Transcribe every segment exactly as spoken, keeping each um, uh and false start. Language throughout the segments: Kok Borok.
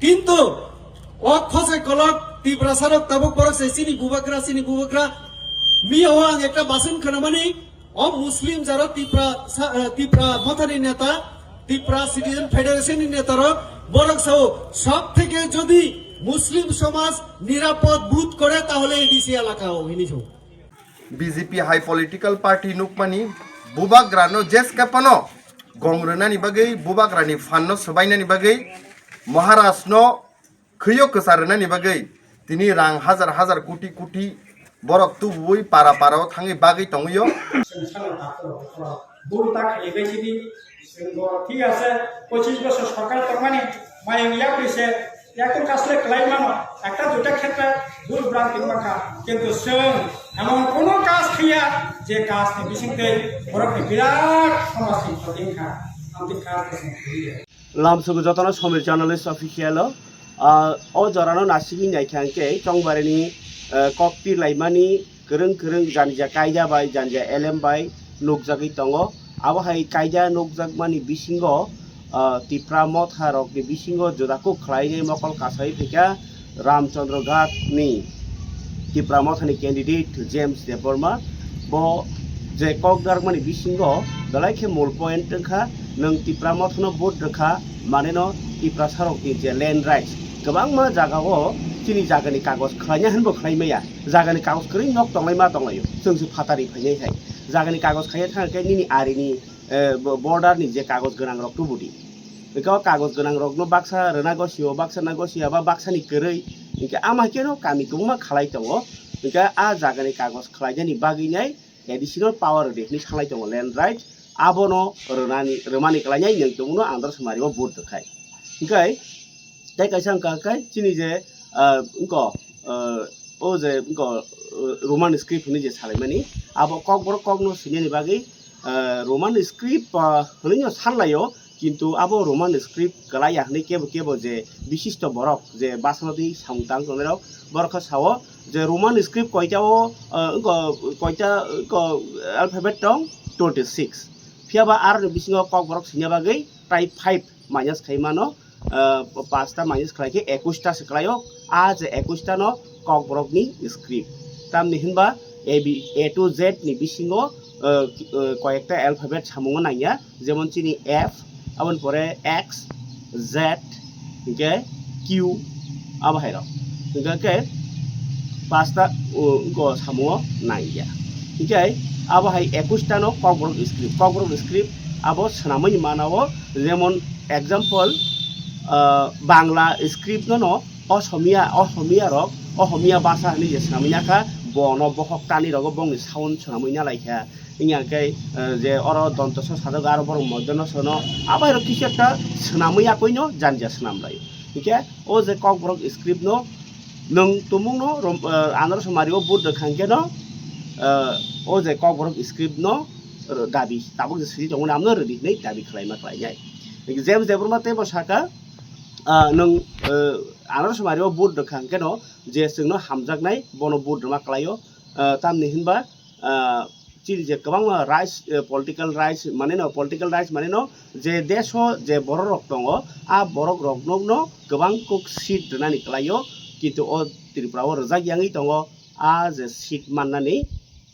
Kintu o khosai kolok Tiprasa rok tabuk borok se chini bubagra, chini bubagra. Miya o ang ekta basun khwnamani, o Muslim jaro Tipra sa-, eh, Tipra Mothani neta, Tipra Citizen Federation ni neta rok borok sao, "Sab theke jodi Muslim somaj nirapod bodh kore tahole A D C elaka o," hini sao. B J P hai political party nukmani bubagrano jeskapano gong rwnani bagwi, bubagrani phanno swbainani bagwi, Maharajno khwiyo kwchar rwnani bagwi tini rang hajar hajar koti koti borok tubuwi para para o thangwi bagwi tongwio. Chwng salo takhoro bokhoro buru ta khaibai sidi, chwng bo thik ase, pochis bosor sorkar tongmani mayung yapri se, yakung kasle kwlai mano, ekta duita khetre buru bran tongma kha, kintu chwng emon kono kaj khaiya je kaj ni bisingtwi borok ni birat somaj ni khoti wngkha, amtwi kaj ni bisingtwi. Lamsogo jotono Somir Journalist Official o, ah, o jorano nasigwi naikha hwnkhe Chongbarini, eh, kok pirlaimani kwrwng kwrwng janija kaida bai, janija elem bai nukjagwi tongo. Abo hai kaida nukjakmani bisingo, ah, Tipra motha rokni bisingo juda kuk khlainai mokol kasai phaikha Ramchandra Ghat ni Tipra mothani candidate James Debbarma, bo je kok darkmani bisingo belai khe mul point wngkha, nwng Tipra mothano vote rwkha, maneno Tiprasarokni je land rights, kwbangma jagao chini jagani kagoj khlaina hinbo khlai maya, jagani kagoj kwrwi nok tonglai ma tonglaio, chwng se phatari phainai hai, jagani kagoj khaiya thang khe nini arini, eh, bo-, border ni je kagoj gwnang rok tubudi. Hwnkhe o kagoj gwnang rokno baksa rwna gosio, baksa na gosia ba baksani kwrwi. Hwnkhe ama khe no kami kwbangma khalai tongo. Hwnkhe a jagani kagoj khlainani bagwi nai additional power rwdi hwnwi salai tongo, land rights. Abono rwnani, rwmani kwlainai nwng tongno Andhra Sumari o vote rwkhai. Hwnkhe tei kaisa wngkha khe chini je, ah, wngkho, ah, o je wngkho, ah, Roman script hwnwi je salaimani, abo kokborok kokno sinani bagwi, ah, Roman script, ah, hwnwi no sanlaio, kintu abo Roman script kwlaiya hwnwi kebo kebo je bishisto borok je bwskango twi samung tang tongnai rok, borok khe sao je Roman script koita o, ah, wngkho koita, wngkho alphabet tong twenty six, phiya ba aroni bisingo kokborok sina bagwi tai five minus khai mano, ah, pasta minus khlai khe ekush ta se kwlaio. A je ekush ta no kokborok ni script. Tamni hinba A B, A to Z ni bisingo, ah, ki-, ah, koyekta alphabet samungo nangya, jemon chini F, aboni pore X, Z, hingke Q, abo hai rok. Hingke khe pasta, uh, go samungo nangya. Hingke abo hai ekush ta no kokborok script. Kokborok script abo swnamwi mana o, jemon example, ah, Bangla script no no Osomiya, Osomiya rok, Osomiya basa hinwi je swnamwi nakha, bono bohok tani rogo bongni sound swnamwi nalaikha. Wngya khe, eh, je oro donto so sajak aro borok moidono sono, abo hai rok kisa ekta swnamwi yakoino janija swnam lai. Hingke o je kokborok script no nwng tumung no rom-, eh, Andhra Sumari o vote rwkha hingke no, eh, o je kokborok script no, eh, dabi tabuk je sri tongmani amno rwdi hinwi dabi khlaima khlainai. James Debbarma teibo saka, ah, nwng, eh, Andhra Sumari o vote rwkha hingke no je chwngno hamjaknai bono vote rwma kwlaio, ah, tamni hinba, ah, chini je kwbangma rights, eh, political rights, mane no political rights mane no je desh o je borok rok tongo, a borok rok no no kwbang kok seat rwnani kwlaio, kintu o Tripura o rwjak yangwi tongo, a je seat mannani,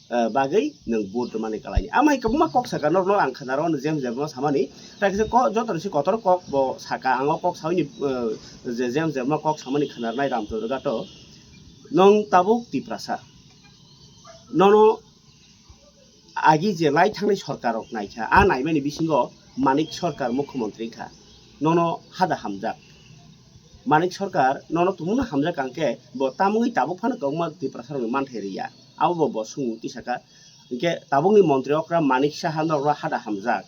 eh, bagwi nwng vote rwmani kwlaini. Amai kwbangma kok saka norokno ang khwnaro, James Debbarma samani. Tai kisa ko-, joto ni se kotor kok bo saka, ang o kok sawi ni, eh, je James Debbarma kok samani khwnarnai Ramchandra Ghat o. Nwng tabuk Tiprasa. Nono agi je lai thangnai sorkar rok naikha, a naimani bisingo Manik Sarkar mukhyamantri wngkha. Nono hada hamjak. Manik Sarkar nono tumungno hamjak ang khe bo tamungwi tabuk phano kwbangma Tiprasa rokni manthai rwya. Abo bo, bo swngmung tisaka. Hinkhe tabukni montri okra Manik Saha norokno hada hamjak.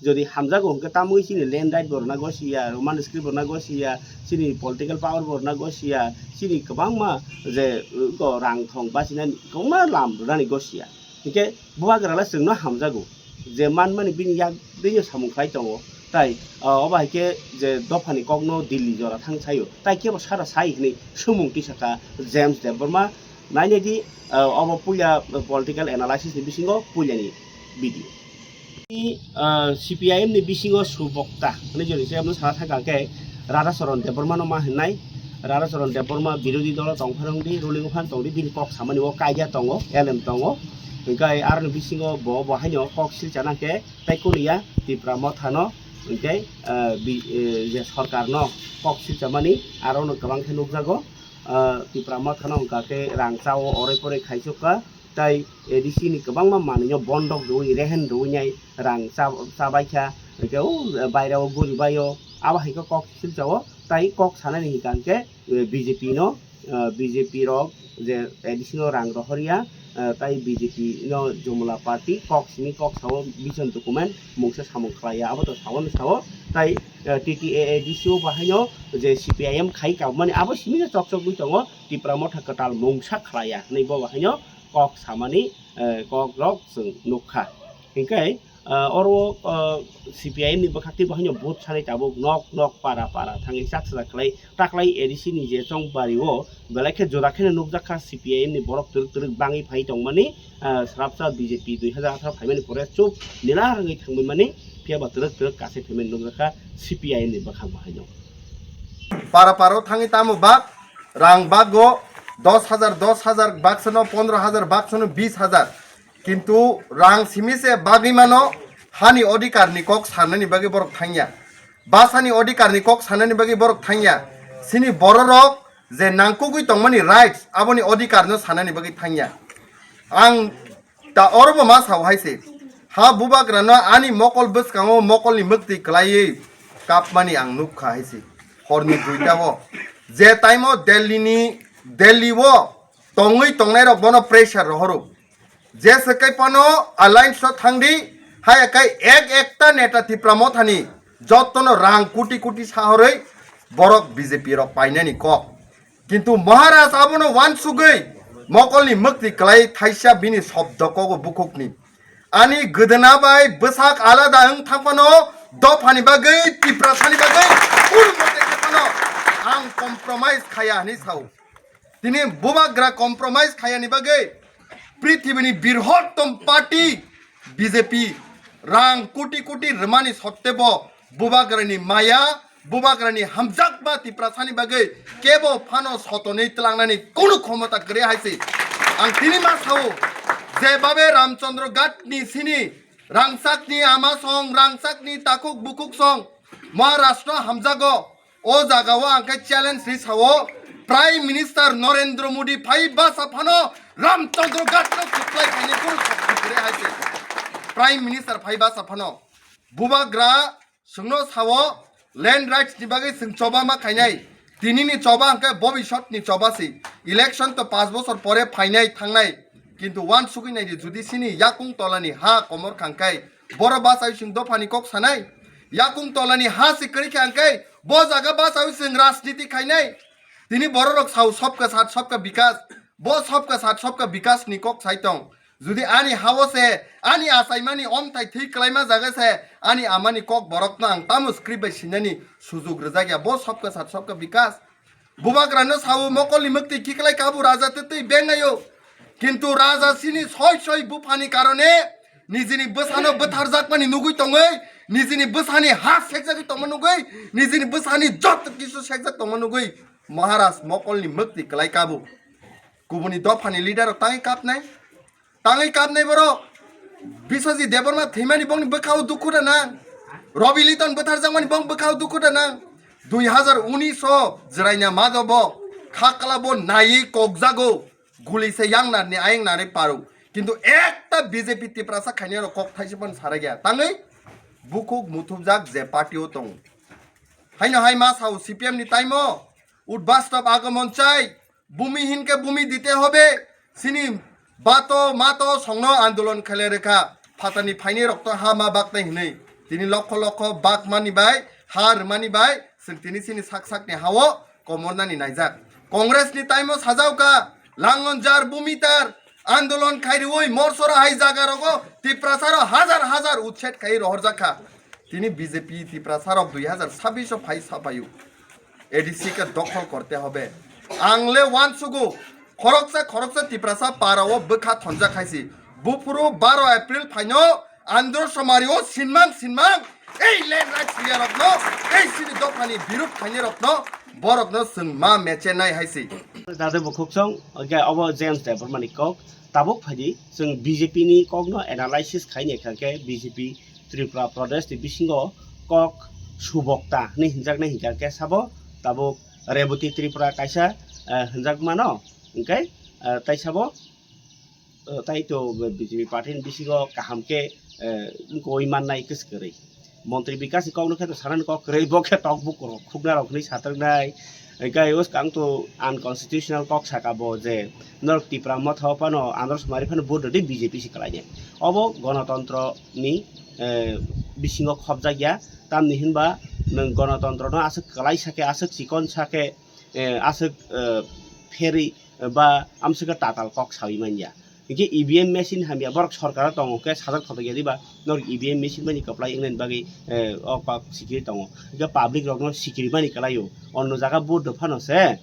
Jodi hamjago hinkhe tamungwi chini land right bo rwna gosiya, Roman script bo rwna gosiya, chini political power bo rwna gosiya, chini kwbangma je, uh, ko rang thong bachinani kwbangma lam rwnani gosiya. Hinkhe bubagrala chwngno hamjago je manmani bini yak bini samung khlai tongo. Tai, uh, obo hai khe je dophani kokno Delhi jora thang saio. Tai kebo sara sai hinwi swngmung tisaka James Debbarma. Nainai di, uh, obo puila political analysis ni bisingo puilani video. Ni, uh, C P I M ni bisingo subokta hinwi jodi se omo sana thangkha khe, Radhacharan Debbarma no ma hinai, Radhacharan Debbarma birodhi dolo tongphano wngdi, ruling o phan tongdi, bini kok samani o kaida tongo, elem tongo. Hingke aroni bisingo bo, bo haino kok silchana khe tei kunu ya Tipra Motha no, hingke, ah, bi-, eh, je sorkar no kok silchamani aro no kwbang khe nukjago. Ah, Tipra Motha no hingka khe rang chao, oroi poroi khaisukha, tei A D C ni kwbangma manwino bondok rwui, rehen rwui nai rang cha-, chabaikha, hingke o bairao guribaio, abo hai khe kok silchao, tei kok sanani hingka khe, eh, B J P no, eh, B J P rok je A D C no rang rohorya, eh, tei B J P no Jumla party kok simi kok sao, vision document mungsa samung khlaiya, abo to sao no sao, tei, eh, T T A A D C o bahaino je C P I M khai kabmani abo simi no chok chok wi tongo, Tipra Motha kwtal mungsa khlaiya hinwi bo bahaino kok samani, eh, kok rok chwng nukha. Hinkhe, ah, oro, ah, C P I M ni bwkhak tei bo haino vote sanai tabuk nok nok para para thangwi chak sajak khlai taklai A D C ni je chong bari o belai khe jora kheno nukjak kha C P I M ni borok twrwk twrwk bangwi phai tongmani, ah, srapsa B J P dui hazar atharo phaimani pore chup nila rwngwi thangwi mani phiya ba twrwk twrwk kasai phaimani nukjak kha C P I M ni bwkhak bo haino. Para paro thangwi tamo bak rang bago dos hajar, dos hajar baksano, pondro hajar baksano, bis hajar. Kintu rang simi se bagwi mano, hani odhikar ni kok sanani bagwi borok thangya. Basani odhikar ni kok sanani bagwi borok thangya. Sini bororok je nangkukgwi tongmani rights, aboni odhikar no sanani bagwi thangya. Ang ta orobo ma sao hai se. Ha bubagrano ani mokol bwskango mokolni mwktwi kwlaiwi kapmani ang nukha hai se. Horni duita o. Je time o Delhi ni, Delhi o tongwi tongnai rok bono pressure rohoro. Je swkai phano alliance o thangdi, haya kai ek ekta neta Tipra Mothani jottono rang kuti kuti sahorwi borok B J P rok painani kok. Kintu Maharaj abono wansugwi mokolni mwktwi kwlai thaisa bini sobdo kogo bukhukni. Ani gwdwna bai bwsak alada wng thangphano dophani bagwi, Tiprasani bagwi, kunu mote khe phano ang compromise khaya hinwi sao. Tini bubagra compromise khayani bagwi prithibini birhottom party B J P rang kuti kuti rwmani sottebo bubagrani maya, bubagrani hamjakma Tiprasani bagwi kebo phano sotonwi tlangnani kunu khomota kwrwi hai se. Ang tini ma sao, je babe Ramchandra Ghat ni sini rangchakni ama song, rangchakni takhuk bukhuk song, Maharashtra hamjago, o jaga o ang khe challenge ri sao, Prime Minister Narendra Modi phai basa phano Ramchandra Ghat no kwplai khaini kunu khopri kwrwi hai se. Prime Minister phai basa phano. Bubagra chwngno sao, land rights ni bagwi chwng choba ma khainai. Tini ni choba hwnkhe bobisot ni choba si. Election to panch bochor pore phainai thangnai. Kintu wansugwi naidi, judi sini yakung tolani ha komor khangkhai, boro bachawi chwng dophani kok sanai. Yakung tolani ha si kwrwi khe hwnkhe bo jaga bachawi chwng rajniti khainai. Tini bororok sao sabka saath sabka bikas. Bo sabka saath sabka bikas ni kok sai tong. Judi ani hao se, ani achaimani omthai thwi kwlaima jaga se, ani amani kok borokno ang tamo script bai sinani sujug rwjak ya, bo sabka sat sabka bikas. Bubagrano sao mokolni mwktwi kiklai kabu raja twtwi bengayo. Kintu raja sini soi soi buphani karone nijini bwsano bwtharjakmani nugwi tongwi, nijini bwsani ha sekjagwi tongma nugwi, nijini bwsani joto kisu sekjak tongma nugwi Maharaj mokolni mwktwi kwlai kabu. Kubuni dophani leader rok tangwi kapnai. Tangwi kapnai borok. Biswajit Debbarma thwimani bongni bwkhao dukhu da nang. Robi Liton bwtharjakmani bong bwkhao dukhu da nang. Dui hazar unis o Jwraina Madhobo khakla bo naiwi kokjago. Guli se yangnarni ayang narwi paro. Kintu ekta B J P Tiprasa khainai rok kok thaisa phano saragya. Tangwi bukhuk muthubjak je party o tongo. Haino hai ma sao C P M ni time o. Udbastop agomon chai. Bhumi hinke bhumi dite hobe. Sini bato mato songno andolon khaile rekha. Phatani phaini rokto ha ma baknai hinui. Tini lokho lokho bakmani bai, ha rwmani bai, chwng tini sini sak sakni hao komornani naijak. Congress ni time o sajao ka, Langon jar bhumi tar, andolon khairiui morsora hai jaga rogo Tiprasa ro hajar hajar utset khai rohorjak kha. Tini B J P Tiprasa rok dui hazar sabbish o phai sapayu. A D C ke dokhol korte hobe. Ang le wansugo, khoroksa khoroksa Tiprasa para o bwkha thonjak hai si. Buphuru baro April phaino Andro Somari o sinmang sinmang, ei land rights riyarokno, ei chini dophani biruk khainirokno, borokno chwng ma mechenai hai se. Dade bo khuksong, hwnkhe obo James Debbarma ni kok, tabuk phaidi chwng B J P ni kokno analysis khaini kha khe B J P Tripura Pradesh ni bisingo kok subokta hinwi hinjaknai hinkha khe sabo tabuk Reboti Tripura kaisa, eh, hinjakmano, hwnkhe, eh, tai sabo, eh, tai to B J P party ni bisingo kaham khe, eh, wngkoi mannai kwswk kwrwi. Montri Bikash ni kokno khe to sanani kok kwrwi, bo khe tok bukur rok khukna rok hinwi satrwngnai. Hwnkhe o swkang to unconstitutional kok saka bo je norok Tipra Motha o phano Andro Somari phano vote rwdi B J P se kwlainai. Obo gonotontro ni, eh, bisingo khopjak ya. Tamni hinba nwng gonotontro no aswk kwlai sakhe, aswk chikon sakhe, eh, aswk, eh, pherwi, eh, ba amswkhe tatal kok sawi manya. Hwnkhe E V M machine hamya borok sorkaro tongo khe sajak thotok ya diba norok E V M machine bani kwplai wngnani bagwi, eh, o kok sikiri tongo. Hwnkhe public rokno sikiri mani kwlaio. Onno jaga vote rw phano se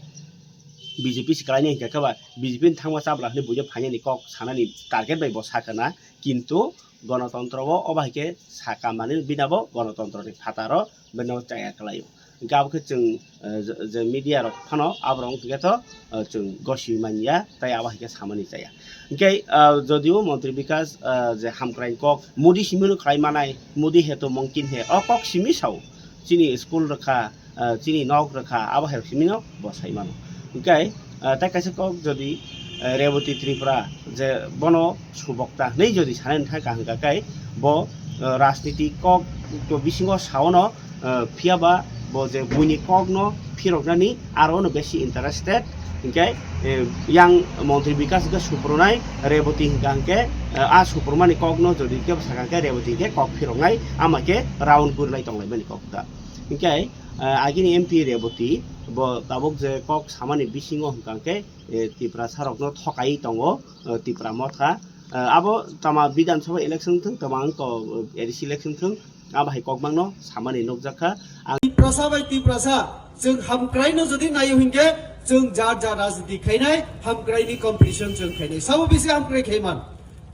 B J P se kwlainai hinkha khe ba B J P ni thangma chabla hinwi buino phainani kok sanani target bai bo sakha na. Kintu gonotontro o obo hai khe sakha mani bina bo gonotontro ni phataro bino chaya kwlaio. Hwnkhe abo khe chwng, eh, je, je media rok phano aborok wngkha khe to, eh, chwng gosiwi manya tei abo hai khe samani chaya. Hwnkhe, eh, jodio Montri Bikash, eh, je hamkrai kok Modi simi no khlai manai, Modi hai to mumkin hai, o kok simi sao chini school rwkha, ah, chini nok rwkha, abo hai simi no bo sai mano. Hwnkhe, ah, tei kaisa kok jodi, ah, Reboti Tripura je bono subokta hinwi jodi sanai wngkha kaham kha khe bo, ah, rajniti kok to bisingo sao no, ah, phiya ba bo je buini kok no phiroknani aro no besi interested. Hwnkhe, eh, yang Montri Bikash hwnkhe suprunai Reboti hwnkha hwnkhe, eh, a suprumani kok no jodi kebo sakha khe Reboti hwnkhe kok phiroknai ama khe round kwrwlai tonglaimani kok ta. Hwnkhe, eh, agini M P Reboti bo tabuk je kok samani bisingo hwnkha hwnkhe, eh, Tiprasa rokno thokai tongo, eh, Tipra Motha. Eh, abo tama Bidhan Sabha election thung, tama wngkha, eh, A D C election thung, abo hai kokmangno samani nukjakha. Ang Tiprasa bai Tiprasa, chwng hamkraino jodi naio hinkhe, chwng jar jar rajniti khainai, hamkraini competition chwng khainai. Sabo bisi hamkrai khaiman.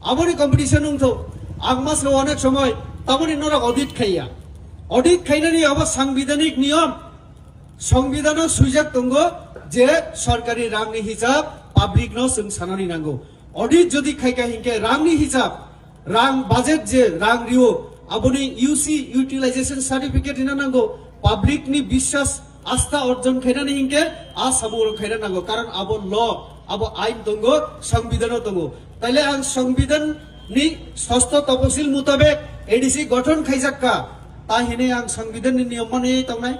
Aboni competition wngthok. Ang ma sao onek somoy, tamoni norok audit khaiya. Audit khainani abo sangbidhanik niyom. Sangbidhano swijak tongo je sorkari rangni hisab public no chwng sanani nango. Audit jodi khaika hinkhe rangni hisab, rang budget je rang rio, aboni U C utilization certificate hina nango, public ni biswas asta orjon khainani hinkhe a samung rok khaina nango, karon abo law, abo ain tongo, sangbidhano tongo. Taile ang sangbidhan ni sosto toposil mutabek A D C gothon khaijakka, ta hinwi ang sangbidhan ni niyom manwi tongnai.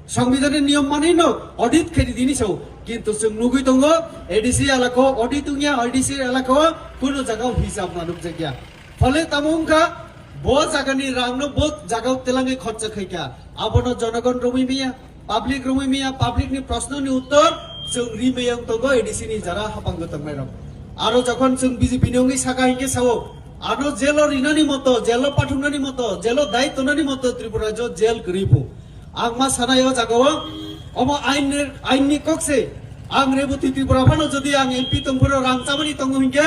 Sangbidhan ni niyom manwi no audit khaidi dini sao, kintu chwng nugwi tongo A D C elaka o audit wngya, A D C elaka o kunu jaga o hisab ma nukjakya. Phale tamo wngkha, bo jagani rang no bo jaga o telangwi khorcha khaikha, abono jonogon romwi maya, public romwi maya, public ni proshno ni uttor chwng ri maya wng tongo A D C ni jara hapang gotong nai rok. Aro jokhon chwng B J P ni wngwi saka hinkhe sao, ano jail o rinani moto, jail o pathungnani moto, jail o dai tonani moto Tripura rajyo jail kwrwi phu. Ang ma sanai o jaga o, omo ain ni, ain ni kok se. Ang Reboti Tripura phano jodi ang M P tongphuru rang chamani tongo hinkhe,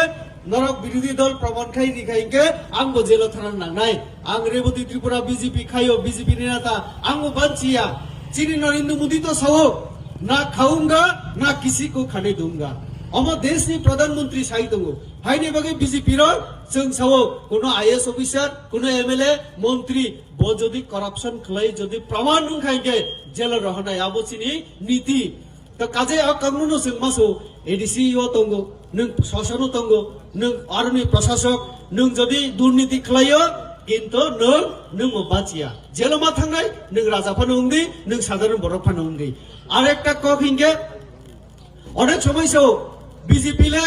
norok birodhi dol proman khai ri khai hinkhe, ang bo jail o thana nangnai. Ang Reboti Tripura B J P khaio, B J P ni neta, ang bo banchiya. Chini Narendra Modi to sao, na khaunga, na kisi ko khane dunga. Omo desh ni Pradhan Mantri sai tongo. Haini bagwi B J P rok chwng sao, kono I A S officer, kono M L A, montri, bo jodi corruption khlai, jodi praman wngkha hinkhe jail o rohornai, abo chini niti. To kaje a kangno no chwng maso A D C o tongo, nwng sasano tongo, nwng aroni prasasok, nwng jodi durniti khlaio, kinto nwng, nwng mo bachiya. Jail o ma thangnai, nwng raja phano wngdi, nwng sadharon borok phano wngdi. Arekta kok hinkhe, onek somoi sao B J P le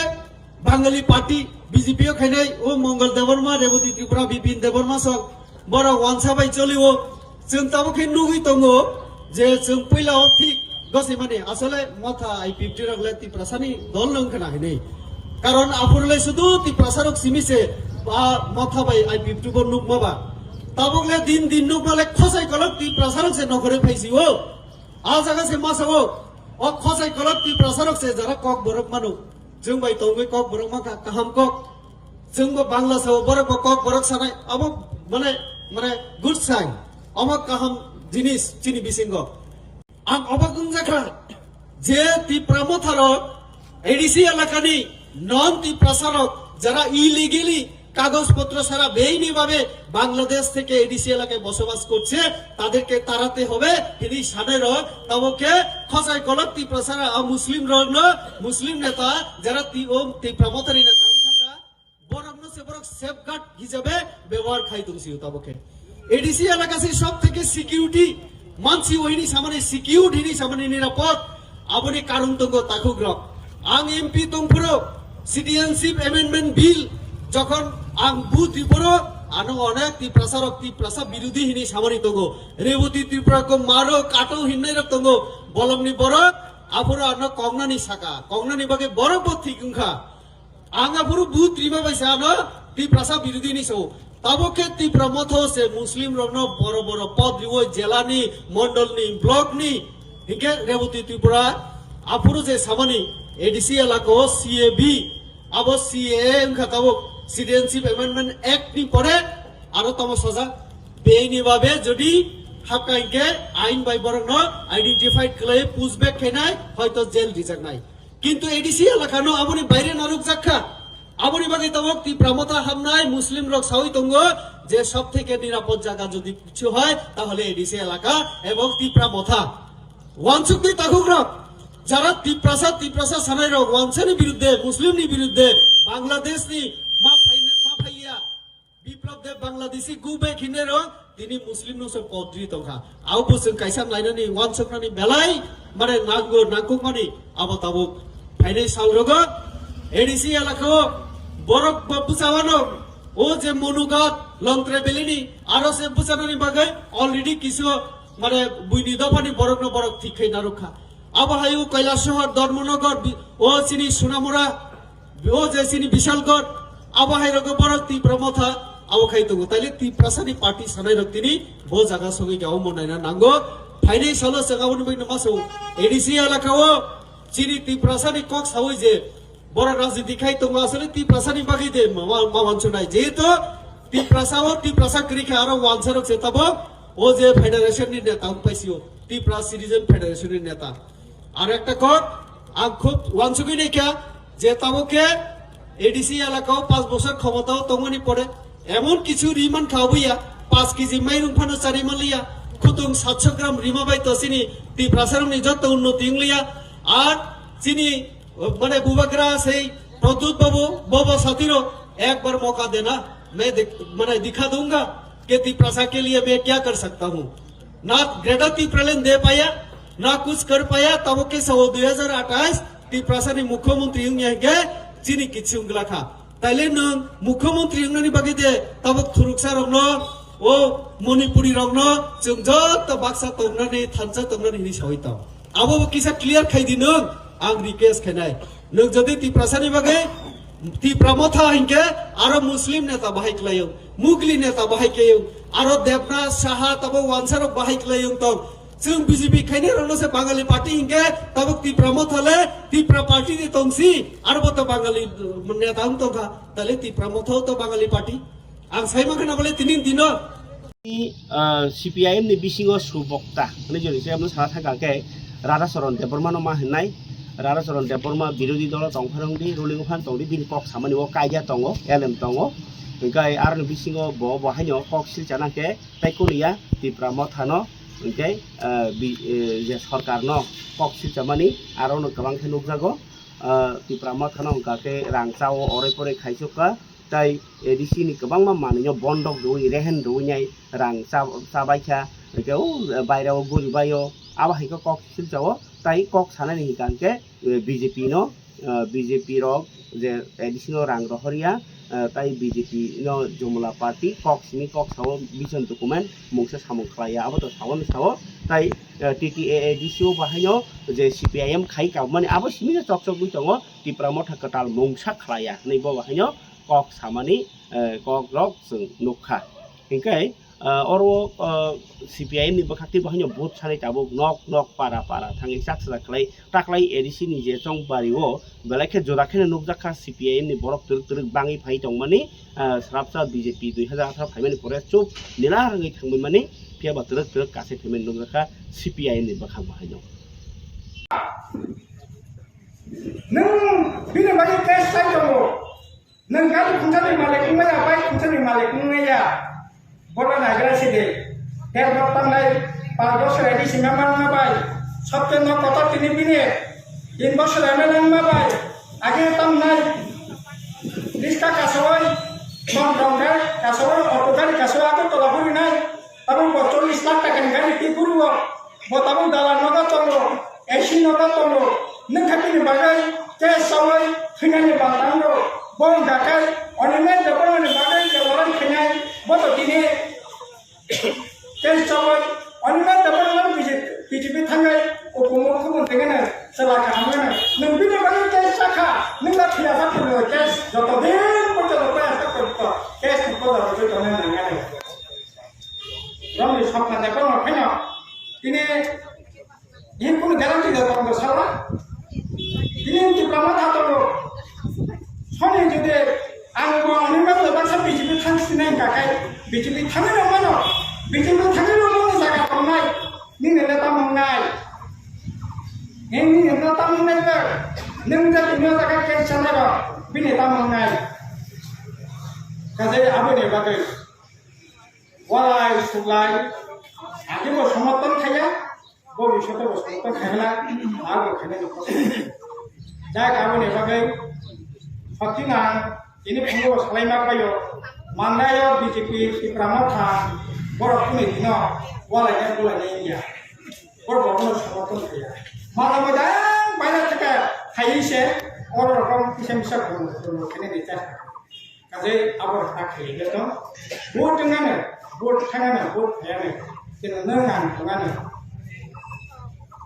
Bangali party, B J P o khainai o Mongol Debbarma, Reboti Tripura, Bipin Debbarma sok, borok wansa bai cholio. Chwng tabuk khe nugwi tongo je chwng puila o thik gosimani asole Motha I P F T rok le Tiprasani dol no wngkha na hinwi. Karon aphuru le sudu Tiprasa rok simi se ba Motha bai I P F T bo nukma ba. Tabuk le din din nukma le khosai kolok Tiprasa rok se nokhorwi phaisio. A jaga se ma sao, o khosai kolok Tiprasa rok se jara kok borok mano. Chwng bai tongwi kok borok mankha kaham kok. Chwngbo Bangla sao, borokbo kok borok sanai, abo mane, mane good sign, omo kaham jinis chini bisingo. Ang obak wngjakha je Tipra Motha rok A D C elakani non Tiprasa rok jara illegally কাগজপত্র ছাড়া বেআইনি ভাবে বাংলাদেশ থেকে এডিসি এলাকায় বসবাস করছে, তাদেরকে তাড়াতে হবে। Hini sanai rok tamo khe khosai kolok Tiprasa rok, a Muslim rok no, Muslim neta jara ti-, o Tipra Mothani neta wng thaka, borok no se borok safeguard hisabe bebohar khai tong sio tamo khe. A D C elaka se sob theke security mansi o hini samani security hini samani nirapod. Aboni karung tongo takhuk rok. Ang M P tongphuru Citizenship Amendment Bill jokhon ang vote riporo ano onek Tiprasa rok Tiprasa birodhi hini samani tongo. Reboti Tripura ko maro kato hinnai rok tongo. Bolongni borok aphuru ano kongnani saka. Kongnani bagwi borok bo thik wngkha. Ang aphuru vote rima bai se ano Tiprasa birodhi ni sao. Tabo khe Tipra Motha se Muslim rokno boro boro pod riwo, jela ni, mondol ni, block ni. Hinkhe Reboti Tripura aphuru je samani A D C elaka o C A B, abo C A A wngkha tabo Citizenship Amendment Act ni pore aro tamo sajak. Bini babe jodi hapka hinkhe ain bai borokno identified khlai pushback khainai, hoito jail rijaknai. Kintu A D C elakano aboni baire narwkjak kha. Aboni bagwi tabok Tipra Motha hamnai Muslim rok sawi tongo je sob theke nirapod jaga jodi kichu hoy tahole A D C elaka ebong Tipra Motha. Wansukni takhuk rok jara Tiprasa Tiprasa sanai rok wansani biruddhe Muslim ni biruddhe Bangladesh ni ma phai ma phaiya. Biplab Deb Bangladeshi go back hinwi rw, tini Muslim no se podri tongkha. Abo bo chwng kaisa nainani wansuknani belai mane nango nangkukmani abo tabuk phainai sal rogo A D C elaka o borok bo bwchawano o je Monugat Longtrai Valley ni aro se bwchanani bagwi already kisu mane buini dophani borok no borok thik khai narwkha. Abo hai o Kailasahar, Dharmanagar, bi-, o chini Sonamura, o je chini Bishalgarh, abo hai rogo borok Tipra Motha, abo khai tongo. Taile Tiprasani party sanai rok tini bo jaga sogwi khe omo naina nango. Phainai salo chwng aboni bagwi no maso A D C elaka o chini Tiprasani kok sawi je borok rajniti khai tongo, asole Tiprasani bagwi de ma, ma, ma wanchunai. Jehetu Tiprasa o Tiprasa kwrwi kha aro wansa rok se tabo o je federation ni neta wng paisio, Tipra Citizen Federation ni neta. Aro ekta kok, ang khub wansugwi naikha je tabuk khe A D C elaka o panch bochor khomota o tongmani pore emon kichu ri mankha oboya, panch kg mairung phano chari manliya, khutung satso gram rima bai to chini Tiprasa rokni joto unnoti wngliya. Ar chini, mane, bubagra sei Pradyut babu, bobo satiro ekbar moka dena, main dikh-, mane, dikha dunga ke Tiprasa ke liye main kya kar sakta hu. Na Greater Tipraland de paya, na kuch kar paya, tabo ke sao dui hazar athais Tiprasa ni mukhyamantri wngya hingke chini kichu wngla kha. Taile nwng mukhyamantri wngnani bagwi de tabuk thuruksa rokno, o Manipuri rokno chwng joto baksa tongnani, thansa tongnani hinwi sawi tong. Abo bo kisa clear khai di nwng, ang request khainai. Nwng jodi Tiprasani bagwi Tipra Motha hinkhe aro Muslim neta bahai khlaiyung, Mugli neta bahai khlaiyung, aro Debnath Saha tabo wansarok bahai khlaiyung tong. Chwng B J P khainai rokno se Bangali party hinkhe tabuk Tipra Motha le Tipra party ni tongsi, aro bo to Bangali neta wng tongkha, tale Tipra Motha to Bangali party. Ang sai mankha na bole tini dino. Ni, ah, C P I M ni bisingo subokta, hwnwi jodi se, aboni sana thangka khe Radha Charan Debbarma no ma hwnnai. Radha Charan Debbarma birodhi dolo tong pharwng di, ruling phan tong di, bini kok samani o kaida tongo, elem tongo. Hwnkhe aroni bisingo bo, bo haino kok silchana khe tei kuniya Tipra Motha no, hwnkhe, ah, bi-, eh, je sorkar no kok silchamani aro no kwbang khe nukjago. Ah, Tipra Motha no hwnkha khe rang chao, oroi poroi khaisukha. Tai A D C ni kwbangma manwino bondok rwui, rehen rwui nai rang cha-, chabaikha, hwnkhe o baireo guribaio, abo hai khe kok silchao, tai kok sanani hwnkha hwnkhe, eh, B J P no, eh, B J P rok je A D C no rang rohorya, eh, tai B J P no jumla party kok simi kok sao vision document mungsa samung khlaiya, abo to sao no sao, tai, eh, T T A A D C o bahaino je C P I M khai kabmani abo simi no chok chok wi tongo, Tipra Motha kwtal mungsa khlaiya hwnwi bo bahaino kok samani, eh, kok rok chwng nukha. Hinkhe Ah, oro, ah, C P I M ni bwkhak tei bo haino vote sanai tabuk nok nok para para thangwi chak sajak khlai taklai A D C ni je chong bari o belai khe jora kheno nukjak kha C P I M ni borok twrwk twrwk bangwi phai tongmani, ah, swrapsa B J P dui hazar atharo phaimani pore chup nila rwngwi thangwi mani phiya ba twrwk twrwk kasai phaimani nukjak kha C P I M ni bwkhak bo haino. Nwng bini bagwi case chai tongo. Nwng gari khungsa ni malik wngmaya, bike khungsa ni malik wngmaya. Bono naigra sidi. Ter bok tangnai, par bosor edi sima manma bai. Sopte no kotor tini bini. Tin bosor M L A wngma bai. Age tamnai. Riska kasawai. Tom tom gari kasawai, auto gari kasawai, auto tola huri nai. Tabuk bo chollish lakh taka ni gari twi phuru o, bo tabuk dalan nogo tongo, A C nogo tongo, nwng kha bini bagwi case chawi thwinani bantang rw, bo wngkha khe Animesh Debbarma ni bagwi je lorai khainai, bo to tini case chawi Animesh Debbarma no B J P, B J P thangwi upo mukhyamantri gana chwla kaham gana, nwng bini bagwi case chakha, nwng na phiya sa phuru case joto din porjonto phiya sa phuru case ni porjonto joto nang nang gana. Romni sokna de kono pheno. Tini hin kunu guarantee de kono sala. Tini Tipra Motha tongo. Soni jodi ang bo ani ma de baksa B J P thang sinai ka kai. B J P thangwi rw mano. B J P thangwi rw mano jaga tongnai. Nini le tamung nai. Nini le tamung nai ba. Nung ja tini jaga kai sanai ba. Bini tamung nai. Kajai aboni bagwi. Walai suklai, age bo somoton khaya, bo bisoto bo somoton khaimana, abo khaina ni kosto. Jak aboni bagwi, Shakti nang, ini phungo bo salai ma payo, mandayo B J P Tipra Motha, borok kuni dino, walai ya bulai ya India. Borok bo bono somoton khaya. Mala mo dang baila thaka, khayi se, oro rokom kisa misa khulum khulum khaina ni chesta. Kaje abo ta khele to. Vote ngane, vote thangane, vote phayane. Kino nang ang thangane.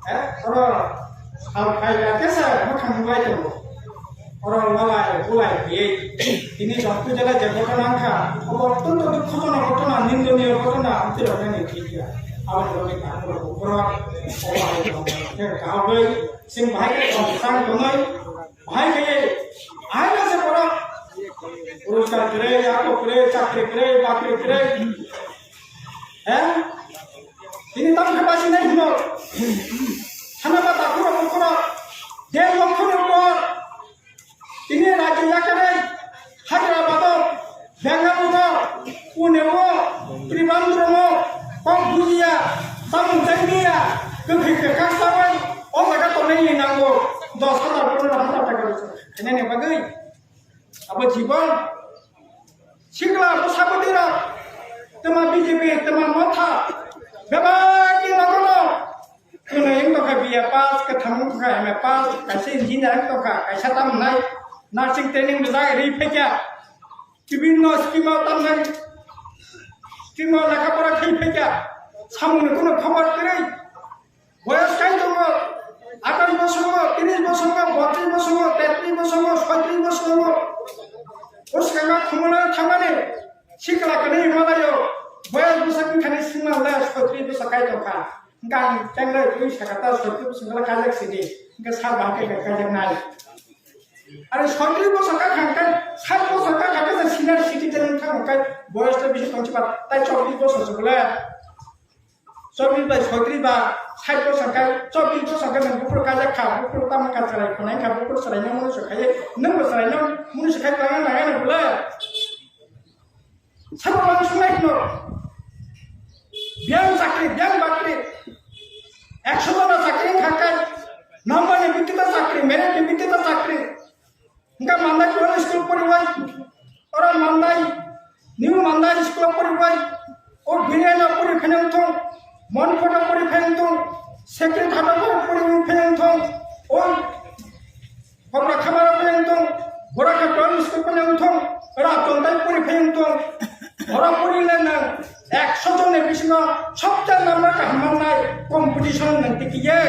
Eh, oro sal khai ya kesa mukhang mulai to. Oro walai, bulai ye. Ini jompu jala je ghotona kha. Obo tunto dukhojonok ghotona, nindoniyo ghotona, amtiro nani thik ya. Abo ni ta oro oro. Obo hai to. Ke kahoi, sing bahai ke sang tonai. Bahai khe, bahai masa pora. Rohingya kre, ako kre, chakri kre, bakri kre. Eh? Ini tam khe basi nai hino. Sana ba takura mukura. Del lokho ni upor. Ini rajya yakare. Hyderabad o, Bengaluru o, Pune o, Trivandrum o, kok bujiya, samung chai miya, kwthwi kwkhak chabai, o jaga tongnai ni nango, dos hazar, pondro hazar taka rwchap. Khainani bagwi, abo jibon, sikla bwsa bwtwi rok, twma B J P, twma Motha, bebak ni nogo no, Kwnwi wng tongkha B A pass, kwthang wng tongkha M A pass, kaisa engineer wng tongkha, kaisa tamo nai nursing training rijak ri phaikha. Bibhinno scheme o tamnai, scheme o lekha pora khai phaikha. Samungni kunu khobor kwrwi. Boyos kai tongo, atais bosongo, tris bosongo, botris bosongo, tetris bosongo, soitris bosongo. O swkangma khumulwng thangmani sikla kwnwi malaio. Boyos bwsakni thani singma le soitris bosong kai tongkha. Gang chenglai twi sakata soitri bosong kala kajak sidi, hingke sal bahai khe kajak nai. Are soitri bosong ka khang kai, sat bosong ka khang kai senior citizen wng thang kai, boyos to bisi tongsi ba, tai chobbish bosong se bole. Chobbish bai soitri ba, sat bosong kai, chobbish bosong kai nang bukur kajak kha, bukur tam ka chwrai khonai kha, bukur chwrai nang munu se khai, nang bo chwrai nang munu se khai, nang nang nang bole. Sabo manwi sungnai hino. Biyang chakri, biyang bakri. Ekso jona chakri wngkha kai. Number ni bitti ta chakri, merit ni bitti ta chakri. Wngkha Mandai Primary School poribai. Oro Mandai, New Mandai School poribai. O Biriyano pori phai wngthong. Monphoto pori phai wngthong. Secretary pori phai wngthong. O Khopra khamaro phai wngthong, Boraka Primary School phai wngthong, Ratontai pori phai wngthong, oro pori le nang ekso jonni bisingo sobse number kaham mannai competition nang tiki ye,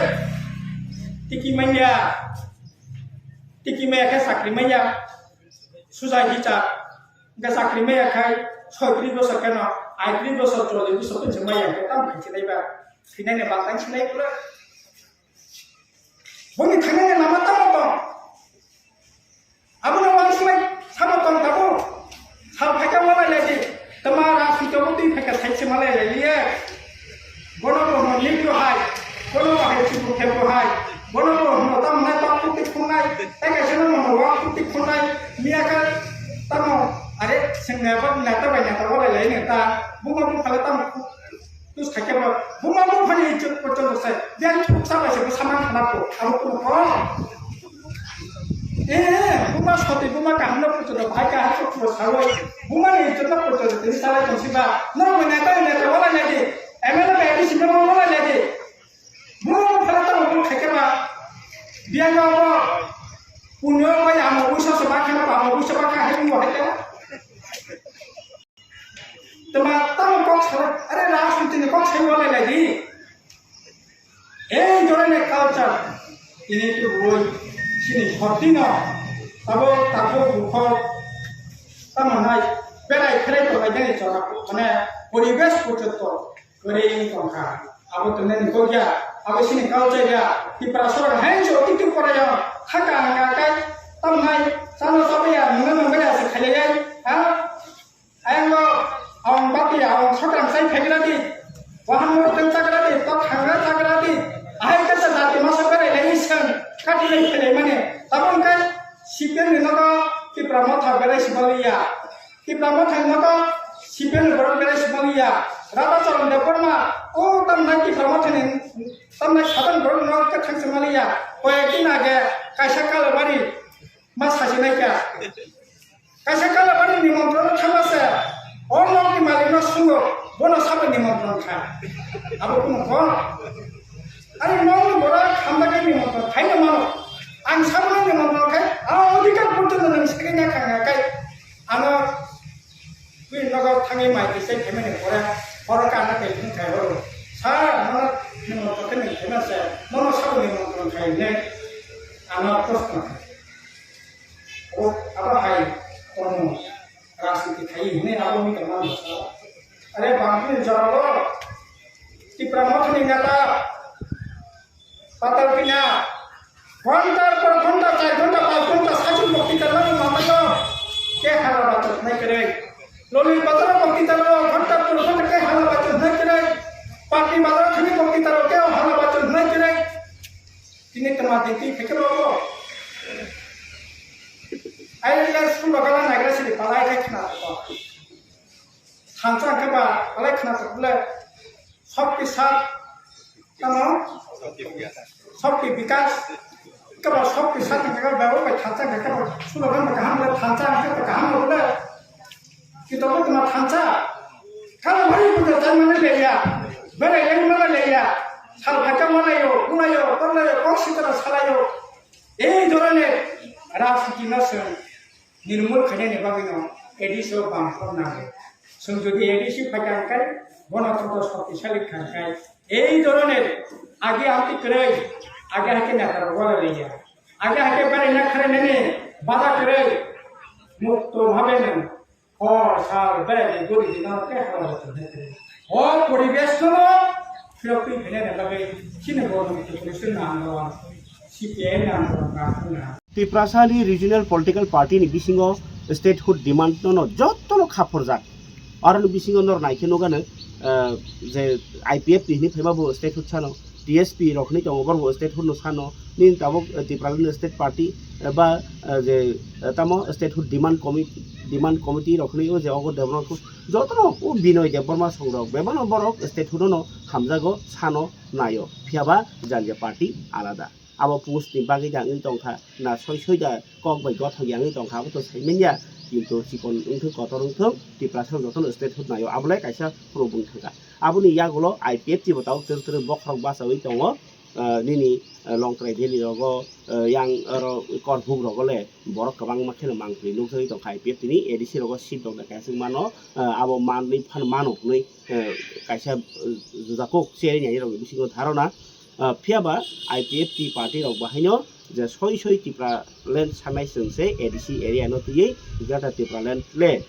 tiki manya, tiki maya khe chakri manya, sujai hicha. Hingke chakri maya khai soitris bosor kheno Aitri bosor, cholish bosor tong se maya, tam khachi lai ba. Sinai ne ba tang sinai pura. Boni thangnani lama tamo tong. Abono wansuknai samo tong tabuk. Sal phaikha malai lai di. Tama rajniti o twi phaikha thaise malai lai liye. Bono bono nirjo hai. Bono bahai chubu khebo hai. Bono bono tamo nai bak puti khungnai. Tei kaisa no bono wak puti khungnai. Miya kha tamo are sengna bak neta bai neta walai lai neta. Buma bupha le tamo. Tus khaikhe ba buma buphani ijjot porjonto se, biyan thuksa bai se bwsa man khana ko, abo kuno ko. Eh, buma soti buma kaham no porjonto, bhai kaham no porjonto sawi, buma ni ijjot no porjonto tini salai tongsi ba, norok bo neta neta wala nai di, M L A bai M P si no wala nai di. Buma buphani tamo buma khaikhe ba, biyan no bo, punyo bai amo busa se ba khana ba, amo busa ba khana hai buma hai khe. Tama tamo kok salai, are rajniti ni kok sai walai lai di. Ei jorani culture, ini tu boi, sini horti no, tabo tako bukhol, tamo nai, berai kherai to lai jani chora, mane poribesh porjonto, kori tongkha. Abo tunai ni kok ya, abo sini culture ya, Tipra sorok hai jo titu pora ya, thaka hanga kai, tamo nai, chano sabe ya, nunga nunga ya se khailai ya, ha? Ayang no, awang bati, awang sokram sai phegra di. Wahang murteng chagra di, tok hangra chagra di. Ahai kasa jati masa berai lai isang, kati lai phelai mane. Tabon kai, C P M ni nogo, Tipra Motha berai sibaliya. Tipra Motha ni nogo, C P M ni borok berai sibaliya. Radha Charan Debbarma, o tamnai Tipra Motha ni, tamnai sadon borok no kethang simaliya. Koyek din age, kaisa Kalabari, ma sasinai kha. Kaisa Kalabari nimontron thangma se, o nokni malikno sungo, bono sabo nimontron kha. Abo kuno ko? Ani nokni borok hamjaknai nimontron khaino mano. Ang sabono nimontron khai, a odhikar porjonto nwng sagwi na khangya khai. Ano twi nogo thangwi mai twi sai phaimani pore, horo kana tei thung khai horo. Sir, nono nimontron khe nwng khaima se, nono sabo nimontron khai hwnwi ano proshno khai. O, abo hai, kono, rajniti khai hwnwi abo wngwi tongma nw sa. Are, bangphani jorao, Tipra Mothani neta, Patal Pina, ghontar por ghonta, char ghonta, panch ghonta, sachung bokti talano mamayo, ke hala bachok nai kere. Loli bazar bokti talo, ghontar por ghonta ke hala bachok nai kere. Patni bazar thani bokti talo, ke hala bachok nai kere. Tini tama titi khe khe rogo. Ai le school bagala nagra sili palai khe khna ko. Thansa khe ba palai khna ko le. Shakti sat tamo? Shakti bikas. Khe ba shakti sat khe ba ba thansa khe ba slogan ba kaham le thansa khe ba kaham le. Kito ko tuma thansa. Kala bhai puja jai mane leya. Bere yang mane leya. Sal khacha manayo, unayo, tornayo, kok sitara salayo. Ei dhoroner rajniti no chwng nirmul khainani bagwi no A D C o bang khorna. Chwng jodi A D C phaikha hwnkhe bono joto shaktisali kha hwnkhe ei dhoroner age amtwi kwrwi, age hakhe neta rok wala leya. Age hakhe bere na khare nani bada kwrwi mukto bhabe nang. Hor sal berai de gori de nang ke hala bachon hai khe. O poribesh no phirok twi phene na bagwi chini borok ni population na andolon, C P I M na andolon na khna. Tiprasani regional political party ni bisingo statehood demand no no joto no khaphurjak. Aroni bisingo nor naikhe nugano, ah, je I P F T ni phaima bo statehood sano. T S P rok hinwi tongo, borok bo statehood no sano, nini tabuk, eh, Tipraland State Party, eh, ba, eh, je, eh, tamo statehood demand comi-, demand committee rok hinwi o je ogo Debbarma jotono o Binoy Debbarma song rok bebakno borok statehood no hamjago sano naio, phiyaba jani jani party alada. Abo post ni bagwi da wngwi tongkha, na soi soi da kok bai gothok ya wngwi tongkha, abo to sai manya, kintu chikon wngthok kotor wngthok, Tiprasa jotono statehood naio, abo lai kaisa phuru bwng thangkha. Aboni yagulo I P F T bo tabuk twrwk twrwk bokhorok bachaui tongo, ah, nini, ah, Longtrai Valley rogo, ah, yang oro Korbuk rogo le borok kwbangma kheno mangpili nukjagwi tongkha I P F T ni A D C rogo seat rok da kaisa wngmano, ah, abo manwi phano mano hwnwi, ah, kaisa, ah, jujakuk cherni ani rokni bisingo dharona. Ah, phiyaba I P F T party rok bahaino je soi soi Tipraland sanai chwng se A D C area no twiwi Greater Tipraland le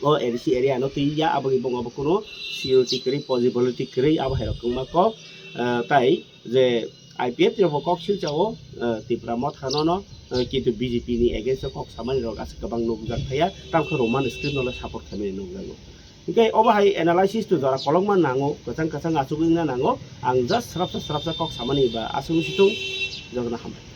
o A D C area no twi ya, aboni bung abo kuno surety kwrwi, possibility kwrwi, abo hai rok wngma kok. Ah, tai je I P F T rok bo kok silchao, ah, Tipra Motha no no, ah, kintu B J P ni against o kok samani rok aswk kwbang nukjak thaya, tamkhe Roman script no le support khaimani nukjago. Hinkhe obo hai analysis to jora kolokma nango, kwchang kwchang achugwi wngna nango. Ang just srapsa srapsa kok samani ba aswk situng, jotono hambai.